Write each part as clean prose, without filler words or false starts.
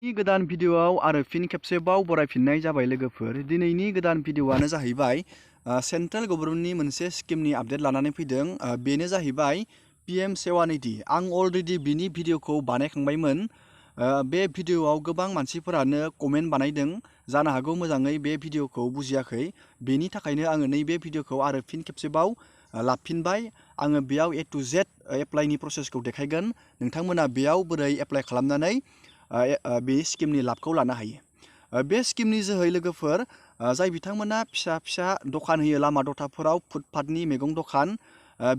गोदान भिडियोआव आरो फिन खेबसेबाव बरायफिननाय जाबाय लोगोफोर। दिनैनि गोदान भिडियोआनो जाहैबाय सेन्ट्रेल गभर्नमेन्टनि मोनसे स्किमनि आपडेट लानानै फैदों। बेनो जाहैबाय PM सेवानिधि। आं अलरेडि बिनि भिडियोखौ बानायखांबायमोन। बे भिडियोआव गोबां मानसिफोरानो कमेन्ट बानायदों। जानो हागौ मोजाङै बे भिडियोखौ बुजियाखै। बेनि थाखायनो आङो नैबे भिडियोखौ आरो फिन खेबसेबाव लाफिनबाय। आङो बेयाव A to Z एप्लाइनि प्रसेसखौ देखायगोन। नोंथांमोना बेयाव बोरै एप्लाइ खालामनानै बे स्किमनि लाबखौ लानो हायो। बे स्किमनि जोहै लोगोफोर जाय बिथांमोना फिसा फिसा दखान होयो लामा दथाफोराव फुटपाथनि मैगं दखान,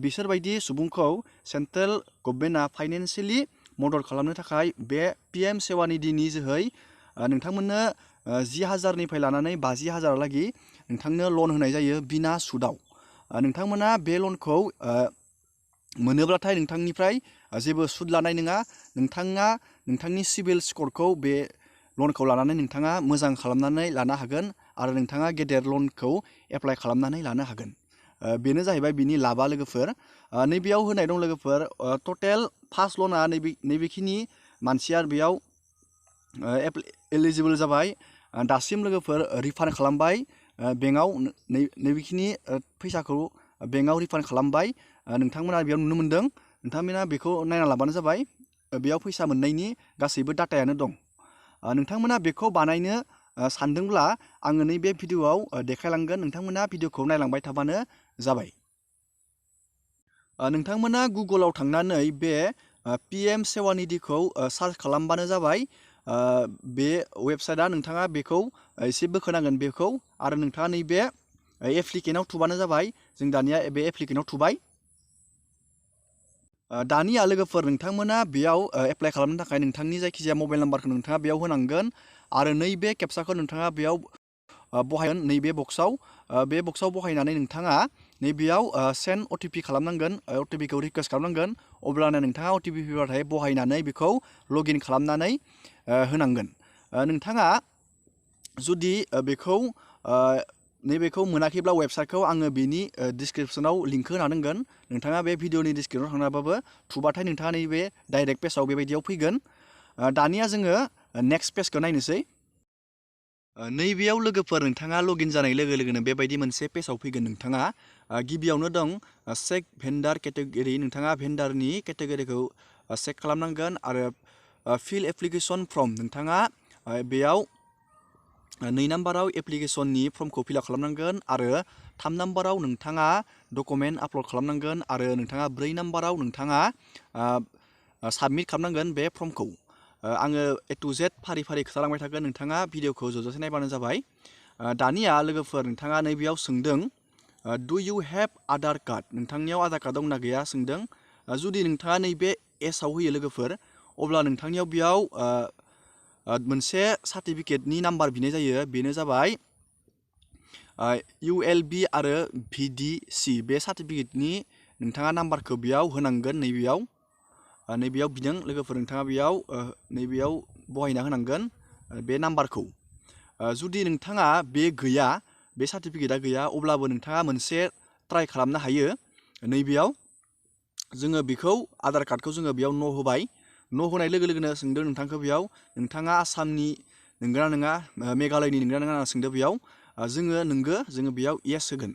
बिसोरबायदि सुबुंखौ सेन्ट्रेल गभर्नमेन्टआ फाइनान्सियेलि मदद खालामनो थाखाय बे PM सेवानिधिनि जोहै नोंथांमोननो 10,000निफ्राय लानानै 50,000हालागै नोंथांनो लन होनाय जायो बिना सुदाव। नोंथांमोना बे लनखौ मोनोब्लाथाय नोंथांनिफ्राय जेबो सुद लानाय नङा। नोंथाङा नोंथांनि सिबिल स्करखौ बे लनखौ लानानै नोंथाङा मोजां खालामनानै लानो हागोन आरो नोंथाङा गेदेर लनखौ एप्लाइ खालामनानै लानो हागोन। बेनो जाहैबाय बिनि लाबा लोगोफोर। नैबेयाव होनाय दं लोगोफोर टटेल फार्स्ट लना नैबेखिनि मानसिया बेयाव एलिजिबोल जाबाय। दासिम लोगोफोर रिफान्ड खालामबाय बेंकआव नैबेखिनि फैसाखौ बेंकआव रिफान्ड खालामबाय। नोंथांमोना बेयाव नुनो मोन्दों। नोंथांमोना बेखौ नायना लाबानो जाबाय। बेयाव फैसा मोननायनि गासैबो डाटायानो दं। नोंथांमोना बेखौ बानायनो सानदोंब्ला आङो नैबे भिडियोआव देखायलांगोन। नोंथांमोना भिडियोखौ नायलांबाय थाबानो जाबाय। नोंथांमोना गुगलाव थांनानै बे PM सेवानिधिखौ सार्च खालामबानो जाबाय। बे वेबसाइटआ नोंथाङा बेखौ एसे बोखोनांगोन बेखौ आरो नोंथाङा नैबे एप्लिकेन्टआव थुबानो जाबाय। जों दानिया बे एप्लिकेन्टआव थुबाय। दानिया लोगोफोर नोंथांमोना बेयाव एप्लाइ खालामनो थाखाय नोंथांनि जायखिजाया मबाइल नाम्बारखौ नोंथाङा बेयाव होनांगोन आरो नैबे केपसाखौ नोंथाङा बेयाव बहायगोन नैबे बक्सआव। बे बक्सआव बहायनानै नोंथाङा नैबेयाव सेन्ड OTP खालामनांगोन। OTPखौ रिकुवेस्ट खालामनांगोन। अब्लानो नोंथाङा OTP फैबाथाय बहायनानै बेखौ लगइन खालामनानै होनांगोन। नोंथाङा जुदि बेखौ नैबेखौ मोनाखैब्ला वेबसाइटखौ आङो बिनि डिसक्रिपसनाव लिंक होना दोनगोन। नोंथाङा बे भिडियोनि डिसक्रिपसनाव थांनाबाबो थुबाथाय नोंथाङा नैबे डाइरेक्ट पेजाव बेबायदियाव फैगोन। दानिया जोङो नेक्स्ट पेजखौ नायनोसै। नैबेयाव लोगोफोर नोंथाङा लगइन जानाय लोगो लोगोनो बेबायदि मोनसे पेजाव फैगोन। नोंथाङा गिबियावनो दं चेक भेन्डार केटेगरि। नोंथाङा भेन्डारनि केटेगरिखौ चेक खालामनांगोन आरो फिल एप्लिकेसन फर्म। नोंथाङा बेयाव 2 नाम्बाराव एप्लिकेसननि फर्मखौ फिलआप खालामनांगोन आरो 3 नाम्बाराव नोंथाङा डकुमेन्ट आपल'ड खालामनांगोन आरो नोंथाङा 4 नाम्बाराव नोंथाङा साबमिट खालामनांगोन बे फर्मखौ। आङो A to Z फारि फारि खोथालांबाय थागोन। नोंथाङा भिडियोखौ जोबजासे नायबानो जाबाय। दानिया लोगोफोर नोंथाङा नैबेयाव सोंदों डु इउ हेभ आधार कार्ड? नोंथांनियाव आधार कार्ड दंना गैया सोंदों। जुदि नोंथाङा नैबे एसआव होयो लोगोफोर अब्ला नोंथांनियाव बेयाव मोनसे सार्टिफिकेटनि नाम्बार बिनाय जायो। बेनो जाबाय ULB आरो VDC। बे सार्टिफिकेटनि नोंथाङा नाम्बारखौ बेयाव होनांगोन। नैबेयाव बिदों लोगोफोर नोंथाङा बेयाव नैबेयाव बहायना होनांगोन बे नाम्बारखौ। जुदि नोंथाङा बे गैया, बे सार्टिफिकेटआ गैया, अब्लाबो नोंथाङा मोनसे ट्राइ खालामनो हायो। नैबेयाव जोङो बेखौ आधार कार्डखौ जोङो बेयाव न' होबाय। न' होनाय लोगो लोगोनो सोंदों नोंथांखौ बेयाव नोंथाङा आसामनि नंगौना नङा, मेघालयनि नंगौना नङा सोंदों बेयाव। जोङो नंगौ, जोङो बेयाव येस होगोन।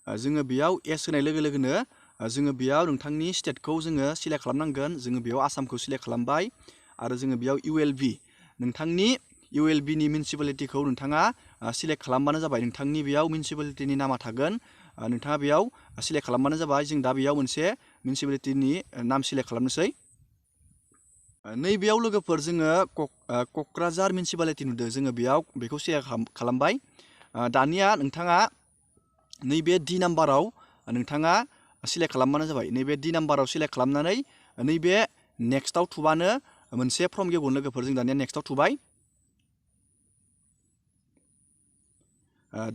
जोङो बेयाव येस होनाय लोगो लोगोनो जोङो बेयाव नोंथांनि स्टेटखौ जोङो सिलेक्ट खालामनांगोन। जोङो बेयाव आसामखौ सिलेक्ट खालामबाय आरो जोङो बेयाव ULB नोंथांनि ULBनि मिउनिसिपालिटिखौ नोंथाङा सिलेक्ट खालामबानो जाबाय। नोंथांनि बेयाव मिउनिसिपालिटिनि नामा थागोन। नोंथाङा बेयाव सिलेक्ट खालामबानो जाबाय। जों दा बेयाव मोनसे मिउनिसिपालिटिनि नाम सिलेक्ट खालामनोसै। नैबेयाव लोगोफोर जोङो क'क्राझार मिउनिसिपालिटि नुदों। जोङो बेयाव बेखौ सिलेक्ट खालामबाय। दानिया नोंथाङा नैबे D नाम्बाराव नोंथाङा सिलेक्ट खालामबानो जाबाय। नैबे D नाम्बाराव सिलेक्ट खालामनानै नैबे नेक्स्टआव थुबानो मोनसे फर्म गेवगोन लोगोफोर। जों दानिया नेक्स्टआव थुबाय।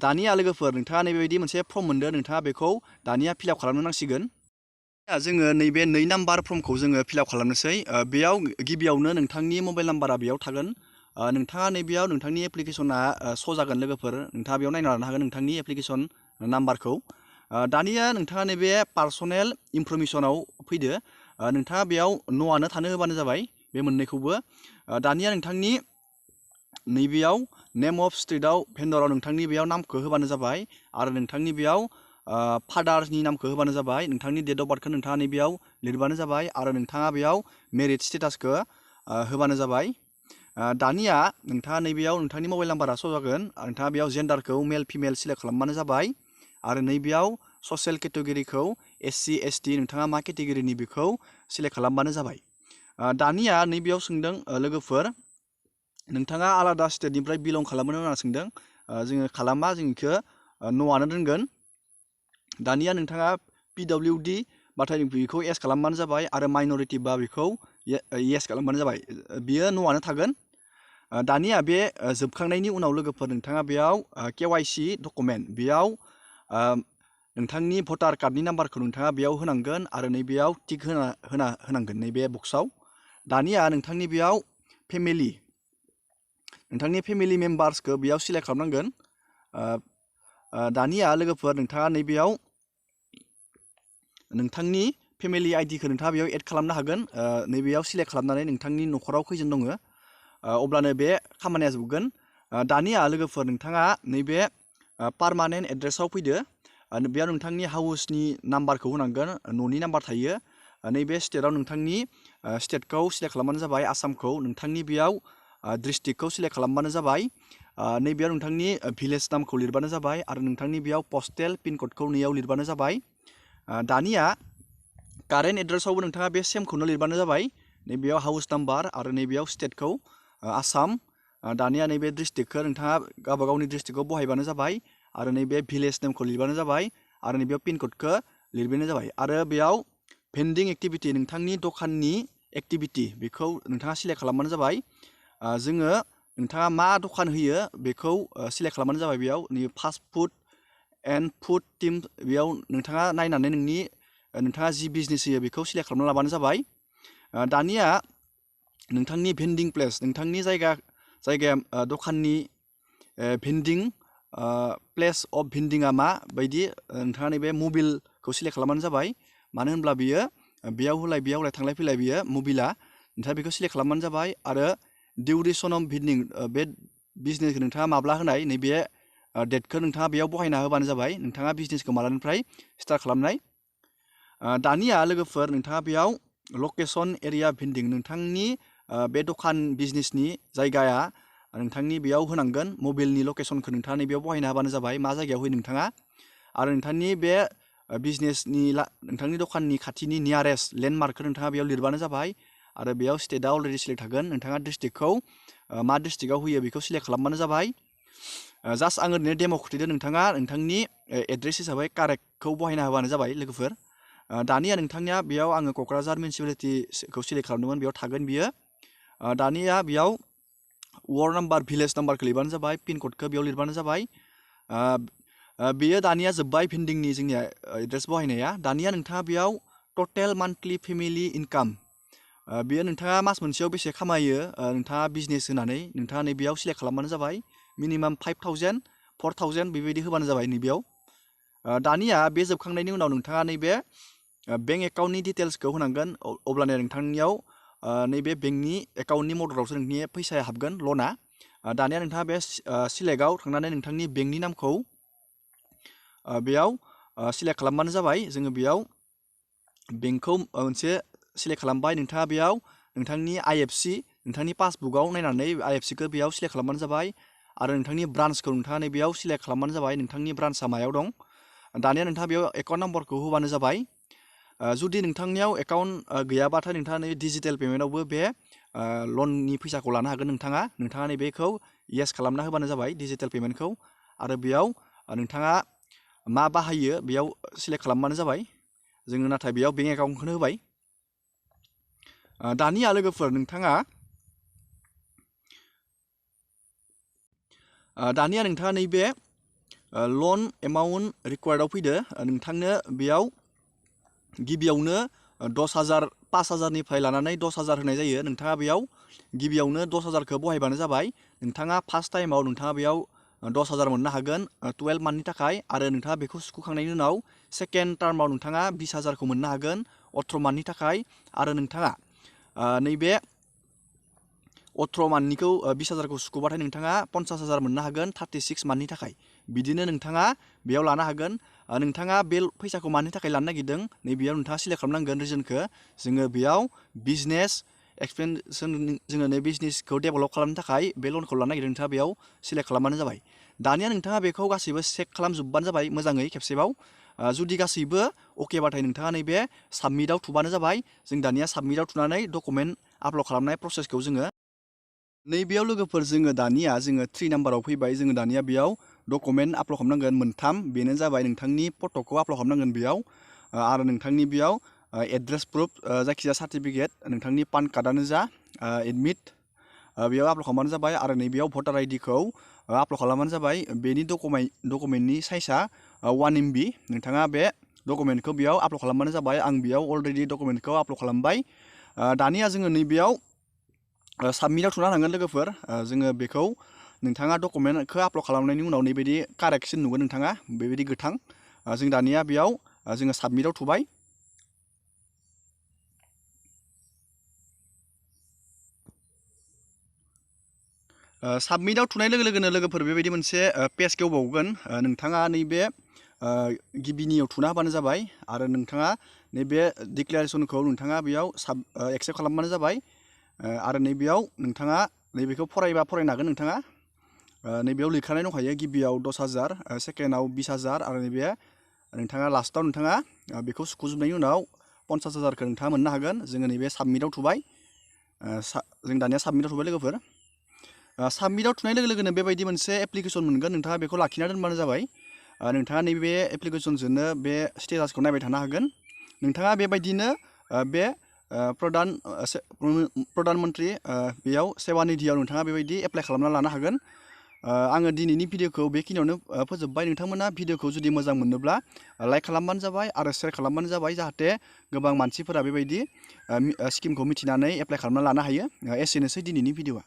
दानिया लोगोफोर नोंथाङा नैबेबायदि मोनसे फर्म मोनदों। नोंथाङा बेखौ दानिया फिलआप खालामनो नांसिगोन। जोङो नैबे 2 नाम्बार फर्मखौ जोङो फिलआप खालामनोसै। बेयाव गिबियावनो नोंथांनि मबाइल नाम्बारा बेयाव थागोन। नोंथाङा नैबेयाव नोंथांनि एप्लिकेसना श' जागोन लोगोफोर। नोंथाङा बेयाव नायना लानो हागोन नोंथांनि एप्लिकेसन नाम्बारखौ। दानिया नोंथाङा नैबे पार्सनेल इनफरमेसनाव फैदो। नोंथाङा बेयाव न'आनो थानो होबानो जाबाय बे मोननैखौबो। दानिया नोंथांनि नैबेयाव नेम अफ स्टेटआव भेन्डराव नोंथांनि बेयाव नामखौ होबानो जाबाय आरो नोंथांनि बेयाव फादारनि नामखौ होबानो जाबाय नोंथांनि डेट अफ बार्थखौ नोंथाङा नैबेयाव लिरबानो जाबाय आरो नोंथाङा बेयाव मेरिट स्टेटासखौ होबानो जाबाय दानिया नोंथाङा नैबेयाव नोंथांनि मबाइल नाम्बारा श' जागोन नोंथाङा बेयाव जेन्डारखौ मेल फिमेल सिलेक्ट खालामबानो जाबाय आरो नैबेयाव ससियेल केटेगरिखौ SC ST नोंथाङा मा केटेगरिनि बेखौ सिलेक्ट खालामबानो जाबाय दानिया नैबेयाव सोंदों लोगोफोर नोंथाङा आलादा स्टेटनिफ्राय बिलं खालामो होनना सोंदों जोङो खालामा जों बेखौ न'आनो दोनगोन दानिया नोंथाङा PWD बाथाय बेखौ येस खालामबानो जाबाय आरो माइन'रिटि बा बेखौ येस खालामबानो जाबाय बियो न'आनो थागोन दानिया बे जोबखांनायनि उनाव लोगोफोर नोंथाङा बेयाव KYC डकुमेन्ट बेयाव नोंथांनि भटार कार्डनि नाम्बारखौ नोंथाङा बेयाव होनांगोन आरो नैबेयाव टिक होनांगोन नैबे बक्सआव दानिया नोंथांनि बेयाव नोंथांनि फेमिलि मेम्बार्सखौ बेयाव सिलेक्ट खालामनांगोन दानिया लोगोफोर नोंथाङा नैबेयाव नोंथांनि फेमिलि आइडिखौ नोंथाङा बेयाव एड खालामनो हागोन नैबेयाव सिलेक्ट खालामनानै नोंथांनि न'खराव खैजोन दङ अब्लानो बे खामानिया जोबगोन दानिया लोगोफोर नोंथाङा नैबे पारमानेन्ट एड्रेसाव फैदो बेयाव नोंथांनि हाउसनि नाम्बारखौ होनांगोन न'नि नाम्बार थायो नैबे स्टेटआव नोंथांनि स्टेटखौ सिलेक्ट खालामबानो जाबाय आसामखौ नोंथांनि बेयाव डिस्ट्रिक्टखौ सिलेक्ट खालामबानो जाबाय नैबेयाव नोंथांनि भिलेज नामखौ लिरबानो जाबाय आरो नोंथांनि बेयाव पस्टेल पिनक'डखौ नैयाव लिरबानो जाबाय दानिया कारेन्ट एड्रेसावबो नोंथाङा बे सेमखौनो लिरबानो जाबाय नैबेयाव हाउस नाम्बार आरो नैबेयाव स्टेटखौ आसाम दानिया नैबे डिस्ट्रिक्टखौ नोंथाङा गावबा गावनि डिस्ट्रिक्टखौ बहायबानो जाबाय आरो नैबे भिलेज नेमखौ लिरबानो जाबाय आरो नैबेयाव पिनक'डखौ लिरबानो जाबाय आरो बेयाव भेन्डिं एक्टिभिटि नोंथांनि दखाननि एक्टिभिटि बेखौ नोंथाङा सिलेक्ट खालामबानो जाबाय जोङो नोंथाङा मा दखान होयो बेखौ सिलेक्ट खालामबानो जाबाय बेयाव नैबे fast food and food team बेयाव नोंथाङा नायनानै नोंथाङा जि बिजनेस होयो बेखौ सिलेक्ट खालामना लाबानो जाबाय दानिया नोंथांनि भेन्डिं प्लेस नोंथांनि जायगाया दखाननि भेन्डिं प्लेस अफ भेन्डिंआ माबायदि नोंथाङा नैबे मबिलखौ सिलेक्ट खालामबानो जाबाय मानो होनब्ला बियो बेयाव होलाय थांलाय फैलाय बियो मबिला नोंथाङा बेखौ सिलेक्ट खालामबानो जाबाय आरो डिउरेसन अफ भेन्डिं बे बिजनेसखौ नोंथाङा माब्ला होनाय नैबे डेटखौ नोंथाङा बेयाव बहायना होबानो जाबाय नोंथाङा बिजनेसखौ मालानिफ्राय स्टार्ट खालामनाय दानिया लोगोफोर नोंथाङा बेयाव लकेसन एरिया भेन्डिं नोंथांनि बे दखान बिजनेसनि जायगाया नोंथांनि बेयाव होनांगोन मबाइलनि लकेसनखौ नोंथाङा नैबेयाव बहायना होबानो जाबाय मा जायगायाव होयो नोंथाङा आरो नोंथांनि बे बिजनेसनि नोंथांनि दखाननि खाथिनि नियारेस्ट लेन्डमार्कखौ नोंथाङा बेयाव लिरबानो जाबाय आरो बेयाव स्टेटआ अलरेडि सिलेक्ट थागोन नोंथाङा डिस्ट्रिक्टखौ मा डिस्ट्रिक्टआव होयो बेखौ सिलेक्ट खालामबानो जाबाय जास्ट आं ओरैनो डेम' खिथिदों नोंथाङा नोंथांनि एड्रेस हिसाबै कारेक्टखौ बहायना होबानो जाबाय लोगोफोर दानिया नोंथांनिया बेयाव आङो क'क्राझार मिउनिसिपालिटिखौ सिलेक्ट खालामदोंमोन बेयाव थागोन बियो दानिया बेयाव वार्ड नाम्बार भिलेज नाम्बारखौ लिरबानो जाबाय पिनक'डखौ बेयाव लिरबानो जाबाय बेयो दानिया जोब्बाय भेन्डिंनि जोंनिया एड्रेस बहायनाया दानिया नोंथाङा बेयाव टटेल मान्थलि फेमिलि इनकाम बेयो नोंथाङा मास मोनसेयाव बेसे खामायो नोंथाङा बिजनेस होनानै नोंथाङा नैबेयाव सिलेक्ट खालामबानो जाबाय मिनिमाम 5,000 4,000 बेबायदि होबानो जाबाय नैबेयाव दानिया बे जोबखांनायनि उनाव नोंथाङा नैबे बेंक एकाउन्टनि डिटेल्सखौ होनांगोन अब्लानो नोंथांनियाव नैबे बेंकनि एकाउन्टनि मददावसो नोंनि फैसाया हाबगोन लना दानिया नोंथाङा बे सिलेक्टआव थांनानै नोंथांनि बेंकनि नामखौ बेयाव सिलेक्ट खालामबानो जाबाय जोङो बेयाव बेंकखौ मोनसे सिलेक्ट खालामबाय नोंथाङा बेयाव नोंथांनि IFC नोंथांनि पासबुकआव नायनानै IFCखौ बेयाव सिलेक्ट खालामबानो जाबाय आरो नोंथांनि ब्रान्चखौ नोंथाङा नैबेयाव सिलेक्ट खालामबानो जाबाय नोंथांनि ब्रान्चआ मायाव दं दानिया नोंथाङा बेयाव एकाउन्ट नाम्बारखौ होबानो जाबाय जुदि नोंथांनियाव एकाउन्ट गैयाबाथाय नोंथाङा नै डिजिटेल पेमेन्टआवबो बे लननि फैसाखौ लानो हागोन नोंथाङा नैबेखौ येस खालामना होबानो जाबाय डिजिटेल पेमेन्टखौ आरो बेयाव नोंथाङा मा बाहायो बेयाव सिलेक्ट खालामबानो जाबाय जोङो नाथाय बेयाव बेंक एकाउन्टखौनो होबाय दानिया लोगोफोर नोंथाङा नैबे लन एमाउन्ट रिक्वायर्डआव फैदो नोंथांनो बेयाव गिबियावनो 10,000 5,000निफ्राय लानानै 10,000 होनाय जायो नोंथाङा बेयाव गिबियावनो 10,000खौ बहायबानो जाबाय नोंथाङा फार्स्ट टाइमाव नोंथाङा बेयाव 10,000 मोननो हागोन 12 मान्थनि थाखाय आरो नोंथाङा बेखौ सुख'खांनायनि उनाव सेकेन्ड टार्माव नोंथाङा 20,000खौ मोननो हागोन 18 मान्थनि थाखाय आरो नोंथाङा नैबे 18 मान्थनिखौ 20,000खौ सुख'बाथाय नोंथाङा 50,000 मोननो हागोन 36 मान्थनि थाखाय। बिदिनो नोंथाङा बेयाव लानो हागोन। नोंथाङा बे फैसाखौ मानि थाखाय लानो नागिरदों नैबेयाव नोंथाङा सिलेक्ट खालामनांगोन रिजनखौ। जोङो बेयाव बिजनेस एक्सपेनसन जोङो नै बिजनेसखौ डेभेलप खालामनो थाखाय बे लनखौ लानो नागिरदों नोंथाङा बेयाव सिलेक्ट खालामबानो जाबाय। दानिया नोंथाङा बेखौ गासैबो चेक खालामजोबबानो जाबाय मोजाङै खेबसेबाव। जुदि गासैबो अकेबाथाय नोंथाङा नैबे साबमिटआव थुबानो जाबाय। जों दानिया साबमिटआव थुनानै डकुमेन्ट आपल'ड खालामनाय प्रसेसखौ जोङो नैबेयाव लोगोफोर जोङो दानिया 3 नाम्बाराव फैबाय। जोङो दानिया बेयाव डकुमेन्ट आपल'ड खालामनांगोन मोनथाम। बेनो जाबाय नोंथांनि फट'खौ आपल'ड खालामनांगोन बेयाव, आरो नोंथांनि बेयाव एड्रेस प्रुफ जायखिजाया सार्टिफिकेट नोंथांनि पान कार्डआनो जा एडमिट बेयाव आपल'ड खालामबानो जाबाय। आरो नैबेयाव भटार आइडिखौ आपल'ड खालामबानो जाबाय। बेनि डकुमेन्टनि साइजआ 1 MB। नोंथाङा बे डकुमेन्टखौ बेयाव आपल'ड खालामबानो जाबाय। आं बेयाव अलरेडि डकुमेन्टखौ आपल'ड खालामबाय। दानिया जोङो नैबेयाव साबमिटआव थुना होनांगोन लोगोफोर। जोङो बेखौ नोंथाङा डकुमेन्टखौ आपल'ड खालामनायनि उनाव नैबायदि कारेक्सन नुगोन नोंथाङा बेबायदि गोथां। जों दानिया बेयाव जोङो साबमिटआव थुबाय। साबमिटआव थुनाय लोगो लोगोनो लोगोफोर बेबायदि मोनसे पेज गेवबावगोन। नोंथाङा नैबे गिबिनियाव थुना होबानो जाबाय। आरो नोंथाङा नैबे डिक्लेरेसनखौ नोंथाङा बेयाव एक्सेप्ट खालामबानो जाबाय। आरो नैबेयाव नोंथाङा नैबेखौ फरायनो हागोन नोंथाङा। नैबेयाव लिरखानाय दंखायो गिबियाव 10,000, सेकेन्डआव 20,000, आरो नैबे नोंथाङा लास्टआव नोंथाङा बेखौ सुख'जोबनायनि उनाव 50,000खौ नोंथाङा मोननो हागोन। जोङो नैबे साबमिटआव थुबाय। जों दानिया साबमिटआव थुबाय लोगोफोर। साबमिटआव थुनाय लोगो लोगोनो बेबायदि मोनसे एप्लिकेसन मोनगोन। नोंथाङा बेखौ लाखिना दोनबानो जाबाय। नोंथाङा नैबे एप्लिकेसनजोंनो बे स्टेटासखौ नायबाय थानो हागोन। नोंथाङा बेबायदिनो बे प्रधान मन्त्रि बेयाव सेवानिधियाव नोंथाङा बेबायदि एप्लाइ खालामना लानो हागोन। आङो दिनैनि भिडिअखौ बेखिनियावनो फोजोबबाय। नोंथांमोना भिडिअखौ जुदि मोजां मोनोब्ला लाइक खालामबानो जाबाय आरो शेयार खालामबानो जाबाय, जाहाथे गोबां मानसिफोरा बेबायदि स्किमखौ मिथिनानै एप्लाइ खालामना लानो हायो। एसेनोसै दिनैनि भिडिअआ।